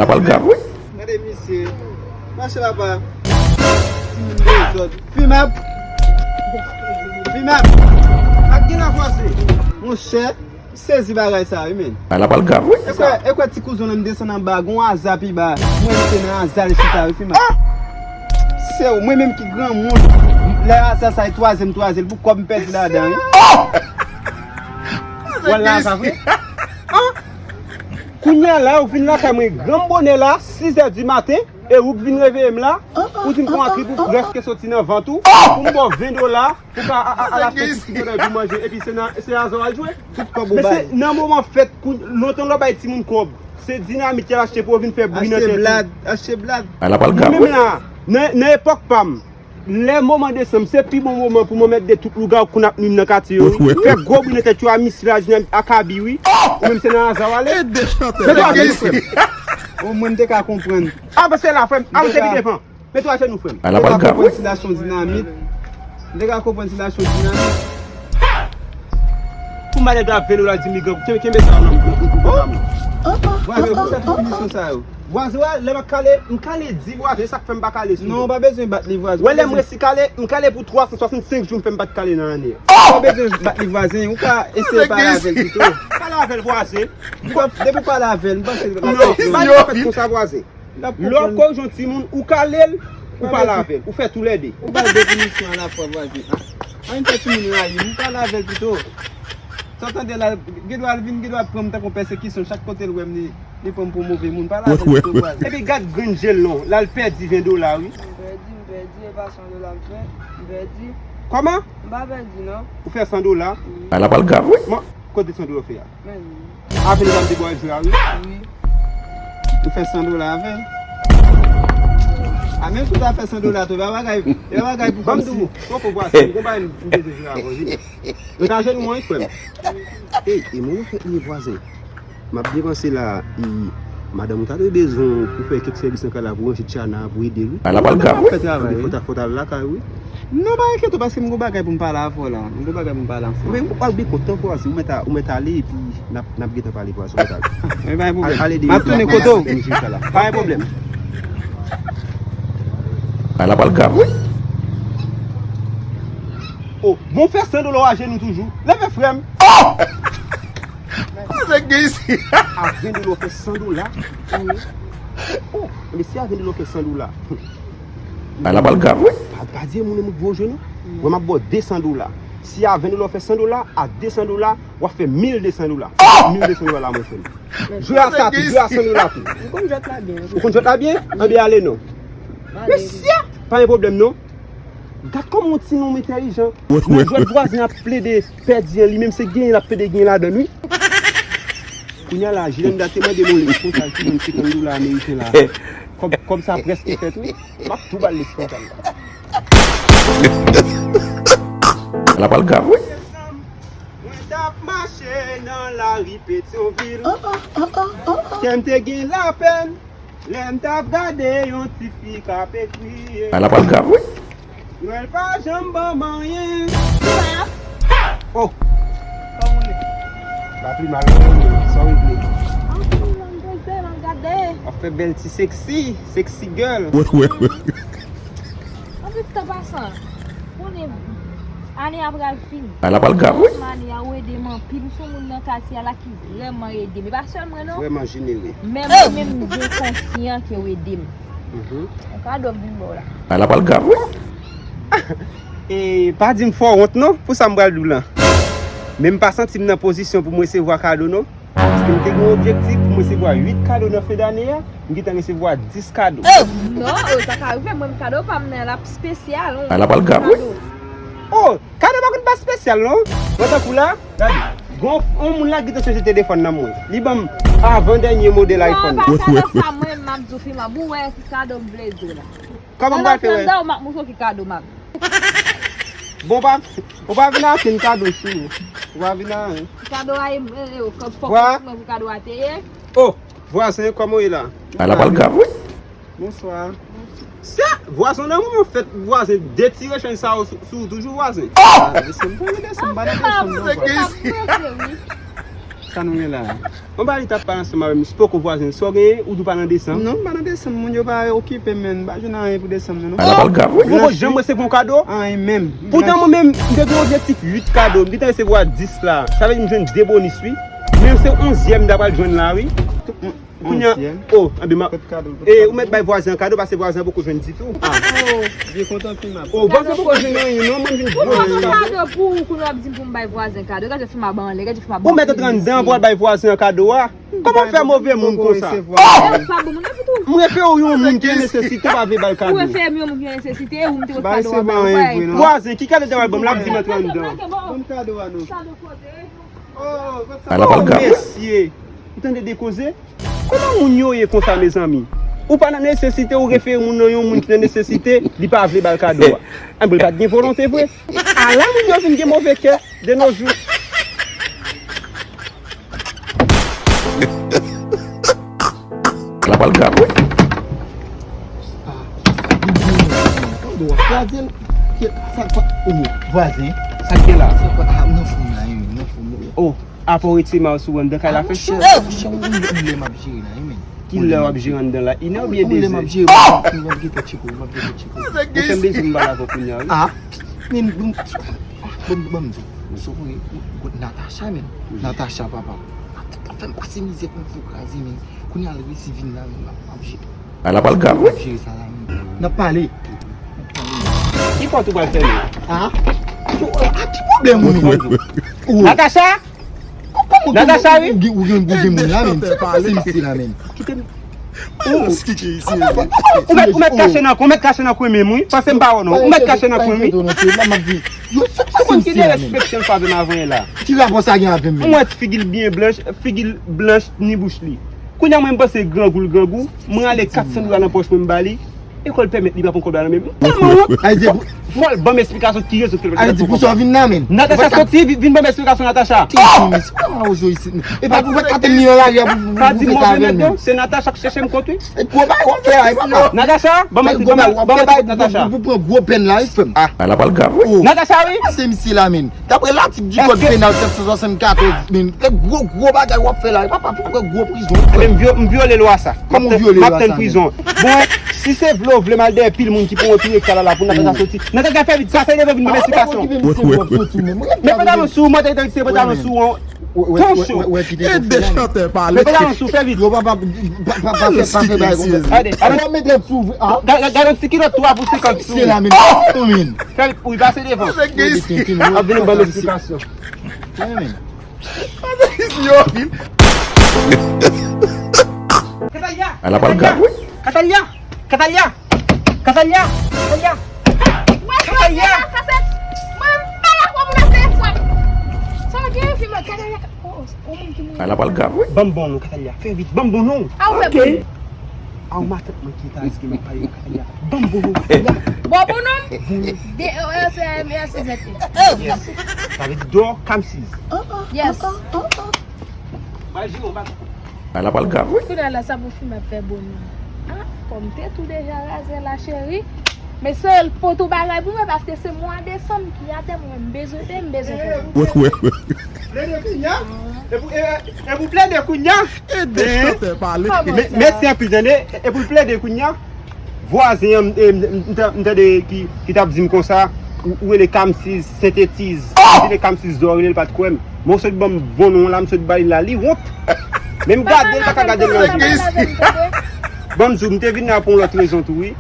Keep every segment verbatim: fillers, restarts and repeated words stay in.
L ap al grav, wi. Gade misye. Mache papa. Timoun dezòd. Fimap. Fimap. Ak gen la vwazen. Monchè, sezi bagay sa, wi, men. L ap al grav, wi. E kwè, e kwè ti kouzon nan m desann anba, gon aza pi ba. Mwen, se nan aza l chita, wi, Fimap. Se ou, mwen menm ki granmoun. Lè aza sa, e twaze m twaze l, pou kòb m pèdi ladan, wi. Wè la, sa vre? Kounye a la, ou vin lakay mwen granm bonè la, sis è di maten, e ou k vin reveye m la, ou di m gon trip ou prèske soti nan vant ou, pou m ba w ven dola, pou ka a- a- al achte ti sik pou manje, epi se nan, se aza w al jwe. Tout kòb ou bay. Men se nan moman fèt, kou- lontan lè w bay timoun kòb, se dinamit y al achte pou yo vin fè bri nan tèt ou. Achte blad, achte blad. Mwen menm la, nan, nan epòk pa m, lè moman desanm, se pi bon moman pou m anmède tout lougawou k konn ap nwi m nan katye yo, wi. Fè gwo bri nan tèt yo a misil a dinamit a kabi, wi. Ou menm se nan aza w ale. Mete w a jenou, frè m. O, mwen, m te ka konprann. Avanse la, frè m. Avanse pi devan. Mete w a jenou, frè m. M te ka konprann si l achte yon dinamit. M te ka konprann si l achte yon dinamit. Pou m ba nèg la ven dola, di m li gran, kenbe, kenbe sa nan, nan, nan, nan, nan. Vwazen, pou sa tout pinisyon sa yo. Vwazen, wè, lè m ap kale, m kale di vwazen, sa k fè m pa kale sou li. Non, ou pa bezwen bat li, vwazen. Wè, lè m resi kale, m kale pou twa san swasannsenk jou, m fè m pa t kale nan ane a. Ou pa bezwen bat li, vwazen, ou ka eseye pale avè l pito. Pale avè l, vwazen. Depi w pale avè l, m panse l. Non, bagay yo fèt konsa, vwazen. Lè w kore yon timoun, ou kale l, ou pale avè l, ou fè toulède. Ou ba l de pinisyon alafwa, vwazen. Ann fè timoun rayi m, pale avè l pito. Sa w tande la, gen dwa l vin, gen dwa pran m tankou pèsekisyon, chak kote l wè m, li, li pran m pou move moun, pale avè l pito, vwazen. Epi gad grenn je l non, l al pèdi ven dola, wi. M pèdi, m pèdi, e pa san dola m fè, m pèdi. Kòman? M pa pèdi, non. Ou fè san dola? Wi. Bagay la pral grav, wi. Kote san dola w fè a? Avè nou t ap debwazye a, wi. Wi. Ou fè san dola avè l. A, menm si w ta fè san dola tou, e pa bagay, e pa bagay pou kòmsi. Ban m di w, poko vwazen, m gon bagay m bezwen jwe avè w, vini. Mete ajenou an, wi, frè m. Ey, e mwen fèt li vwazen. M ap depanse la, e madanm ou ta dwe bezwen w pou fè kèk sèvis nan kay la, pou ranje tchana, pou ede l, wi. Bagay la pral grav, wi. Fè travay, wi. Fò ta, fò ta al lakay, wi. Non, pa enkyete w, paske m gon bagay pou m pale avè w la. M gon bagay pou m pale ansanm. Ou pa oubli kontan vwazen, ou mèt a, ou mèt ale epi n ap, n ap gentan pale vwazen, ou mèt ale. Men pa gen pwoblèm. M ap tounen kote w. Pa gen pwoblèm. Bagay la pral grav, wi. O, bon, fè san dola w ajenou toujou. Leve, frè m. Nèg gen isi. A ven dola w fè san dola. O, mesye, a ven dola w fè san dola. Bagay la pral grav, wi. Pa, pa di moun moun gwo je non. Mwen m ap ba w de san dola. Si a ven dola w fè san dola, a de san dola, w ap fè mil de san dola. Mil de san dola la mwen fè l. Jwe a sa tou, jwe a san dola tou. M konn jwèt la byen. Ou konn jwèt la byen? Anben ale non. Mesye, pa gen pwoblèm non. Gad kòman yon timoun entèlijan. Nan jwèt vwazen ap plede pèdi an, li menm se genyen l ap plede genyen ladan l, wi. Kounye a la, Jilenda te mande m yon lesponsal ki vann senkant dola ameriken la. Kòb, kòb sa prèske fèt, wi. M ap tou ba l lesponsal la. Bagay la pral grav, wi. Mwen t ap mache nan lari Petyonvil. Kè m te gen lapèn. Lè m t ap gade yon ti fi k ap ekri. Bagay la pral grav, wi. Nwèl pa janm ban m anyen. Oh. Kòman w ye? Pa pi mal non, sa w regle? Anpil, m poze, m ap gade. W ap fè bèl ti sexy, sexy girl. Anpil tan pasan. Konnen ane a pral fini. Bagay la pral grav, wi. Mani a ou ede m anpil. Ou se yon moun nan katye a la ki vrèman ede m. E pa sèl mwen non. Vrèman jenere. Menm mwen menm m byen konsyan ke w ede m. Mhm. Yon kado m vin ba w la. Bagay la pral grav, wi. E pa di m fè w wont non, pou sa m pral di w lan. Men m pa santi m nan pozisyon pou m resevwa kado non. Paske m te gen yon objektif pou m resevwa uit kado nan fen dane a, m gentan resevwa dis kado. Non, o, sa ka rive, mwen menm kado pa m nan l ap espesyal, non. Bagay la pral grav, wi. Kado. O, kado pa konn pa espesyal, non. Mwen tankou la, gade, gon yon moun la gentan chanje telefòn nan mwen. Li ban m avan dènye modèl iPhone. Non, pa kado sa, mwen menm m ap di w, Fimap, ou wè ki kado m vle di w la. Kòman m pral fè wè? Nan lòt landa, ou m ap montre w ki kado m ap. Bon, ou pa, ou pa vin ak yon kado sou ou. Ou pa vin ak anyen. Kado a, e, e, e, fòk, fòk mwen pou kado a te ye. O, vwazen, kòman w ye la? Bagay la pral grav, wi. Bonswa. Sa, vwazen nan moman fèt, vwazen detire chenn sa yo sou, sou toujou vwazen. O! A, desann, pa desann, pa desann, non, vwazen. Ap prese, wi. Sa nou gen la? Yon bagay li t ap pale ansanm avè m, se poko vwazen, sa w genyen, ou di w pa nan desanm? Non, m pa nan desanm, moun yo pa okipe m, menm, m pa jwenn anyen pou desanm nan, non. Ala pral grav, wi. Ou poko janm resevwa yon kado? Anyen menm. Poutan mwen menm, m te gen objektif uit kado, m gentan resevwa dis la. Sa vle di m jwenn de bonis, wi. Men se onzyèm m ta pral jwenn la, wi. Kounye a, onzyèm? Oh, anben, ma, e, ou mèt bay vwazen an kado, paske vwazen an poko jwenn ditou. Ah. Oh, byen kontan fi m ap. Oh, vwazen poko jwenn anyen, non, mwen vin gwo. Pou m fè kado pou ou, kounye w ap di m pou m bay vwazen kado. Gade fi m ap anlè, gade fi m ap. Ou mèt antre anndan pou w al bay vwazen an kado a. Kòman w fè move moun konsa? Oh! Ou pa bon moun nan pou tou. M refere w yon moun ki nan nesesite, ou pa vle ba l kado. Ou refere m yon moun ki nan nesesite, e ou m te pot kado a ba l. Vwazen, ki kado w te pral ban m? L ap di m antre anndan. Ban m kado a non. Kado koze. Oh, ala pral grav. Mesye, ou tande de koze? Kòman moun yo ye konsa, mezanmi? Ou pa nan nesesite, ou refere moun nan yon moun ki nan nesesite, li pa vle ba l kado a. Anben, li pa t gen volonte vre. Ala moun yo vin gen move kè de nos jours. Ala pral grav, wi. Tande w ap kraze l. Sa kwa? Oh, vwazen. Sa k gen la? Sa kwa? Ah, nan fou m la, wi, nan fou m. Oh. Apa w retire mayo sou ou anndan kay la fè cho. Monchè, monchè, ou, ou, ou lè m ap jere la, wi, men. Ki lè w ap jere anndan la? Inè oubyen dezè? Ou lè m ap jere, m ap, m ap gentan tcheke w, m ap gentan tcheke w. Monchè, m bezwen m pale avè w kounye a, wi. Ah, men, bon, bon, bon, m di w, so, wi, wi, Natacha, men. Natacha, papa. Ap fè m pase mizè pou m fou kraze, men. Kounye a l resi vin la, men, m ap, m ap jere. Ala pral grav, wi. M ap jere sa la, men. N ap pale. Ki pòt ou pral fèmen? Ah? Ki pwoblèm ou menm? Natacha? Natacha, wi. Ou gen, ou gen, ou gen moun la, men. Sa k ap pase misye la, men? Kite m. Ou mèt, ou mèt kache nan kwen, ou mèt kache nan kwen menm, wi. Panse m pa wè w, non. Ou mèt kache nan kwen, wi. Ou konn ki derespekte l pa vin avè la. Ki rapò sa gen avè m menm? Ou wè ti figi l byen blanch, figi l blanch ni bouch li. Kounye a mwen m panse grangou l grangou, mwen rale kat san dola nan pòch mwen m ba li. Lekòl pèmèt li pa pran kòb la nan men m. M tèlman wont. Fò l ban m esplikasyon ki rezon ki l pa t fè kòb la. Natacha soti, vin, vin ban m esplikasyon, Natacha. Ti, ti, ti, pa mawozo isit, non. E pa pou fè katel li nan lari a pou, pou, pou fè sa avè l, non. Se Natacha k chèche m kont, wi. E gwo bagay w ap fè la, e papa. Natacha, ban m, ban m, ban m, Natacha. Pou pran gwo pèn la, wi, frè m. Ala pral grav, wi. Natacha, wi. Se misye la, men. Daprè latik di kòd penal sèt san swasannkatòz, men, e gwo, gwo bagay w ap fè la, e papa pou pran gwo prizon. Ebyen, m vyo-, m vyole lwa sa. Kòman w vyole lwa sa, men? M ap tann prizon. Bon, si se vle w vle m al dèyè pil moun ki pran yon tou ekal la pou Natacha soti. Natacha, fè vit, pase devan vin ban m esplikasyon. Men pantalon sou, mwen te tande se pantalon sou an. Tansion. Ede chantè pale. Men pantalon sou, fè vit. Yo pa, pa, pa, pa fè, pa fè bagay konsa. Gade, gade. Gade, gade, gade yon ti kilòt twa pou senkant sou. Se la, men. Fè vit, wi, pase devan. Ap vin ban m esplikasyon. Ala pral grav, wi. Katalya! Katalya! Katalya! Katalya! Katalya! Ala pral grav, wi. Ban m bon non, Katalya. Fè vit, ban m bon non. A w fè bon. A w matant mwen ki ta riske m ap pale la, Katalya. Ban m bon non, Katalya. Bon bon non? Bon non. D O R C A M E S Z E. Yes. Sa vle di Dor Kamsiz. Yes. Ala pral grav, wi. Kounye a la, sa pou fi m ap fè bon non. Ah, kòm te tou deja razè la, cheri. Men se l pote bagay pou mwen, paske se mwa desanm ki atè mwen, m bezwen peye, m bezwen fè. Wi, wi, wi. Plede kounya? E pou, e, e pou plede kounya? Ede chantè pale. Mèsi anpil, tande. E pou l plede kounya? Vwazen an, m, m, m, m tande ki, ki t ap di m konsa, ou, ou rele Kamsiz, sentetiz. Ou rele Kamsiz Dor, rele l pa t kwè m. Men w sot ban m bon non la, m sot ba li la, li wont. Men m gade l, pa ka gade l nan je. Ban m di w, m te vin la pou yon lòt rezon tou, wi.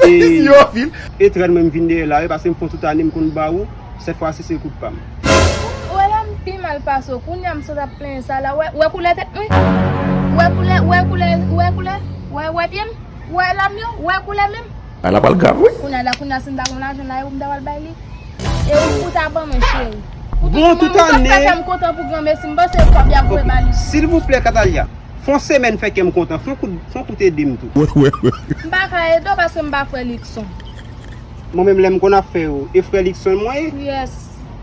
E, e trèd mwen m vin dèyè la, wi, paske m fè tout ane m konn ba ou, sèt fwa si se kout pa m. Ou wè la m pi mal pase w, kounye a m sot ap plenyen sa la, wè, wè koulè tèt mwen? Wè koulè, wè koulè, wè koulè, wè, wè pye m? Wè lam yo, wè koulè men m. Ala pral grav, wi. Kounye a la, kounye a si m ta gon lajan la, e ou m ta pral bay li. E ou, ou ta ban mwen, cheri. Bon, tout ane. Ou fè kè m kontan pou granmesi, m panse kòb y ap voye ba li. Silvouplè, Katalya, fè yon semèn fè kè m kontan, fè yon kout, fè yon kout ede m tou. M pa ka ede w paske m pa frè Likson. Mwen menm lè m konn ap fè yo, e frè Likson mwen ye? Yes.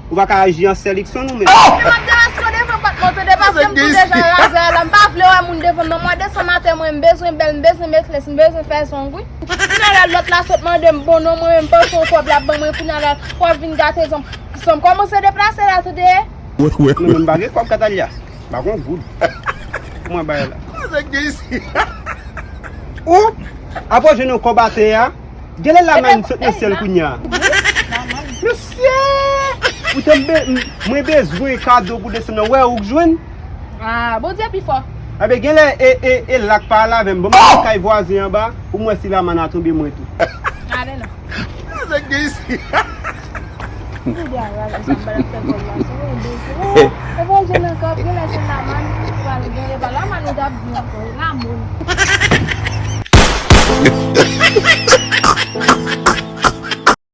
Ou pa ka aji an sè Likson ou menm? Men m ap demasyon devan pòt mwen, tande, paske m tou deja razè a la, m pa vle wè moun devan m nan. Mwa desanm atè mwen, m bezwen bèl, m bezwen metrès, m bezwen fè zong, wi. Kounye a la, lòt la sot mande m bon non, mwen menm panse yon kòb l ap ban mwen, kounye a la, w ap vin gate zong. Zong kòmanse deplase la, tande. Mwen menm m pa gen kòb, Katalya. M pa gon goud pou mwen bay la. Ou apre jwenn yon kòb atè a. Genlè lamann sot nan syèl kounye a. Mesye! Ou te be- m- mwen bezwen kado pou desann nan. Wè ou k jwenn? Ah, Bondye pi fò. Abe genlè e, e, e lak pa al avè m. Bon, mwen kay vwazen anba pou m wè si lamann a tonbe mwen tou. Ale non. Sa k gen isi? Ou de a rale sa m pral fè kòb la. Se yon bezwen. E bon, je nan kòb, genlè se lamann. Pral genlè pa lamann ou t ap di ankò. Lamann.